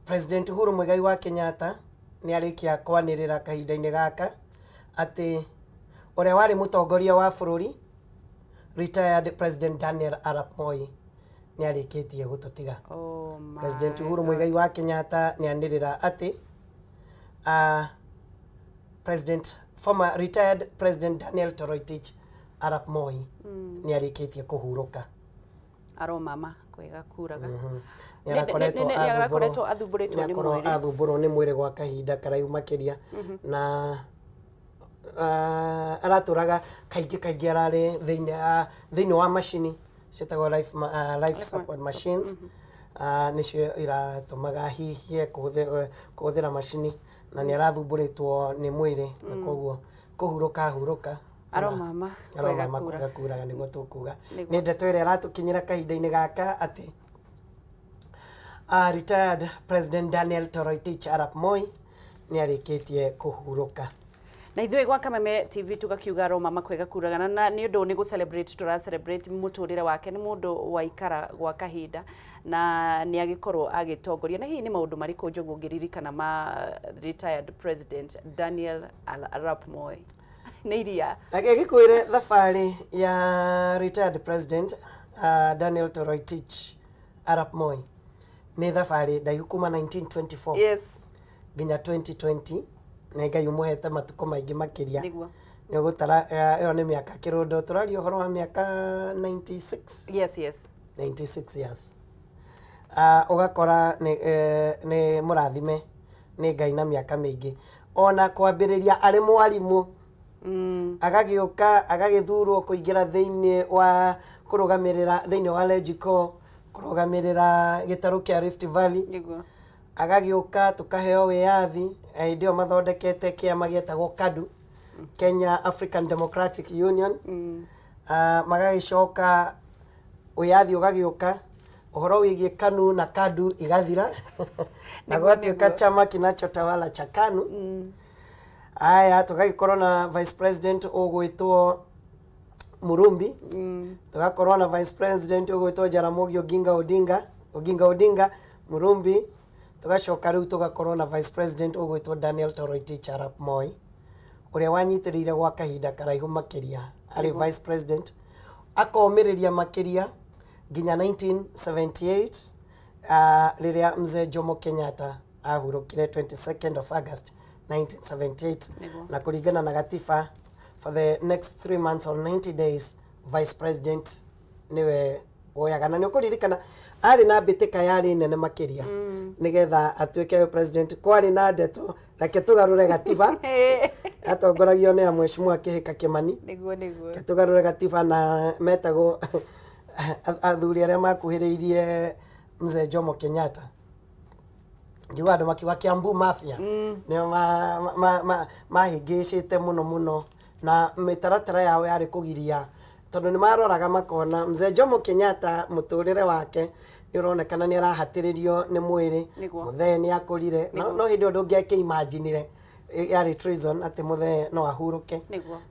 President Uhuru Muigai wa Kenyatta nĩ arĩkia kwanĩrĩra kahinda-inĩ gaka atĩ ũrĩa warĩ mũtongoria wa bũrũri, retired President Daniel Arap Moi, nĩ arĩkĩtie gũtũtiga. Oh my President Uhuru God. Muigai wa Kenyatta nĩ anĩrĩra atĩ President, former retired President Daniel Toroitich Arap Moi nĩ arĩkĩtie kũhurũka. Aro mama kwega kuraga. Nĩ arakoretwo Nĩ arakoretwo athumbũrĩtwo nĩ nĩakorwo mwĩrĩ. Athumbũrwo nĩ mwĩrĩ gwa kahinda karaihu makĩria na aratũraga kaingĩ kaingĩ ararĩ thĩinĩ wa macini ciĩtagwo life support machines. Nĩcio iratũmaga hihie kũhũthĩra macini na nĩ arathumbũrĩtwo nĩ mwĩrĩ na koguo kũhurũka ahurũka. Aro mama aro kwega mama kura. Kwega kuraga nĩguo tũkuga. Nĩguo. Nĩ ndeto ĩrĩa ĩratũkinyĩra kahinda-inĩ gaka atĩ retired President Daniel Toroitich Arap Moi nĩ arĩkĩtie kũhurũka. Na ithuĩ gwa Kameme TV tugakiuga aro mama kwega kuraga na nĩ ũndũ nĩ gũ celebrate tũra celebrate mũtũrĩre wake. Nĩ mũndũ waikara gwa kahinda na nĩ agĩkorwo agĩtongoria. Na hihi nĩ maũndũ marĩkũ, Njogu, ũngĩririkana ma retired President Daniel Arap Moi? Nĩ iria Reke ngĩkwĩre, thabarĩ ya retired President Daniel Toroitich Arap Moi nĩ thabarĩ ndaihu kuma 1924 nginya 2020, na Ngai ũmũhete matukũ maingĩ makĩria. Nĩ ũgũtara ĩyo nĩ mĩaka kĩrũndo, tũraria ũhoro wa mĩaka 96. 96 years. Ũgakora nĩ mũrathime nĩ Ngai na mĩaka mĩingĩ, ona kwambĩrĩria arĩ mwarimũ, agagĩũka agagĩthurwo kũingĩra thĩinĩ wa kũrũgamĩrĩra thĩinĩ wa Legico, kũrũgamĩrĩra gĩtarũ kĩa Rift Valley. Agagĩũka tũkaheo wĩyathi. Hĩndĩ ĩyo mathondekete kĩama gĩetagwo KADU, Kenya African Democratic Union. Magagĩcoka wĩyathi ũgagĩũka, ũhoro wĩgiĩ KANU na KADU igathira na gwatuĩka chama kinachotawala cha KANU. Aya, tũgagĩkorwo na vice president ũgwĩtwo Murumbi, tũgakorwo na vice president ũgwĩtwo Jaramogi Oginga Odinga, Oginga Odinga Murumbi, tũgacoka rĩu tũgakorwo na vice president ũgwĩtwo Daniel Toroitich Arap Moi, ũrĩa wanyitĩrĩire gwa kahinda karaihu makĩria arĩ vice president, akomĩrĩria makĩria nginya 1978, rĩrĩa mzee Jomo Kenyatta ahurũkire 22nd of August 1978. Na kũringana na gatiba, for the next 3 months or 90 days, vice president niwe woyaga. Na nĩ ũkũririkana arĩ na mbĩtĩka yarĩ nene makĩria nĩgetha atuĩke president. Kwarĩ na ndeto reke tũgarũre gatiba, atongoragio nĩ mheshimiwa Kĩhĩka Kĩmani. nĩguo nĩguo Reke tũgarũre gatiba, na metagwo athuri arĩa makuhĩrĩirie mzee Jomo Kenyatta, ngiuga andũ makiuga Kiambu Mafia, nĩo mahĩngĩcĩte mũno mũno na mĩtaratara yao yarĩ kũgiria, tondũ nĩ maroraga makona mzee Jomo Kenyatta mũtũrĩre wake nĩ ũronekana nĩ arahatĩrĩrio nĩ mwĩrĩ. Mũthee nĩ akũrire no, no hĩndĩ ĩyo ndũngĩakĩimaginire yarĩ treason atĩ mũthee no ahurũke.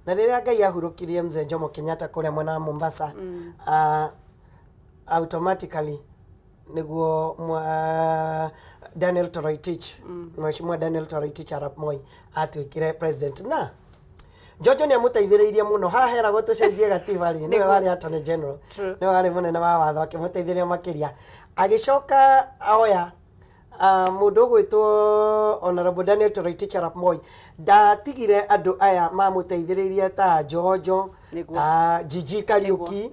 Na rĩrĩa Ngai ahurũkirie mzee Jomo Kenyatta kũrĩa mwena wa Mombasa, automatically nĩguo Daniel Toroitich, Mheshimiwa Daniel Toroitich Arap Moi, atuĩkire president. Na Jojo nĩ amũteithĩrĩirie mũno. Haha heragwo tũcenjie gatiba rĩ, nĩwe warĩ attorney general. Nĩwe warĩ mũnene wa watho, akĩmũteithĩrĩria makĩria. Agĩcoka oya mũndũ ũgwĩtwo Honorable Daniel Toroitich Arap Moi ndatigire andũ aya mamũteithĩrĩirie ta Jojo, ta Gigi Kariuki.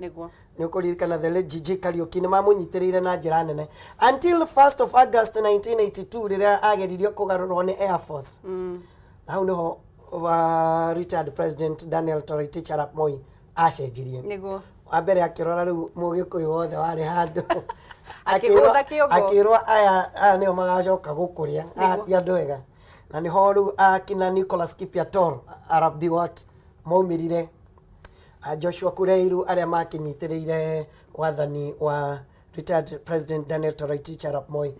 Nĩ ũkũririkana the late Gigi Kariuki, nĩ mamũnyitĩrĩire na njĩra nene until 1st of August 1982, rĩrĩa ageririo kũgarũrwo nĩ Air Force. Na hau nĩho retired President Daniel Toroitich Arap Moi acenjirie. Wa mbere akĩrora rĩu mũgĩkũyũ wothe warĩ handũ. Akĩgũtha kĩongo. Akĩrwo aya nĩo magacoka gũkũrĩa aya, ti andũ ega. Na nĩho rĩu akina Nicholas Kipyator Arap Biwott maumĩrire, a Joshua Kureiru, arĩa makĩnyitĩrĩire wathani wa retired President Daniel Toroitich Arap Moi.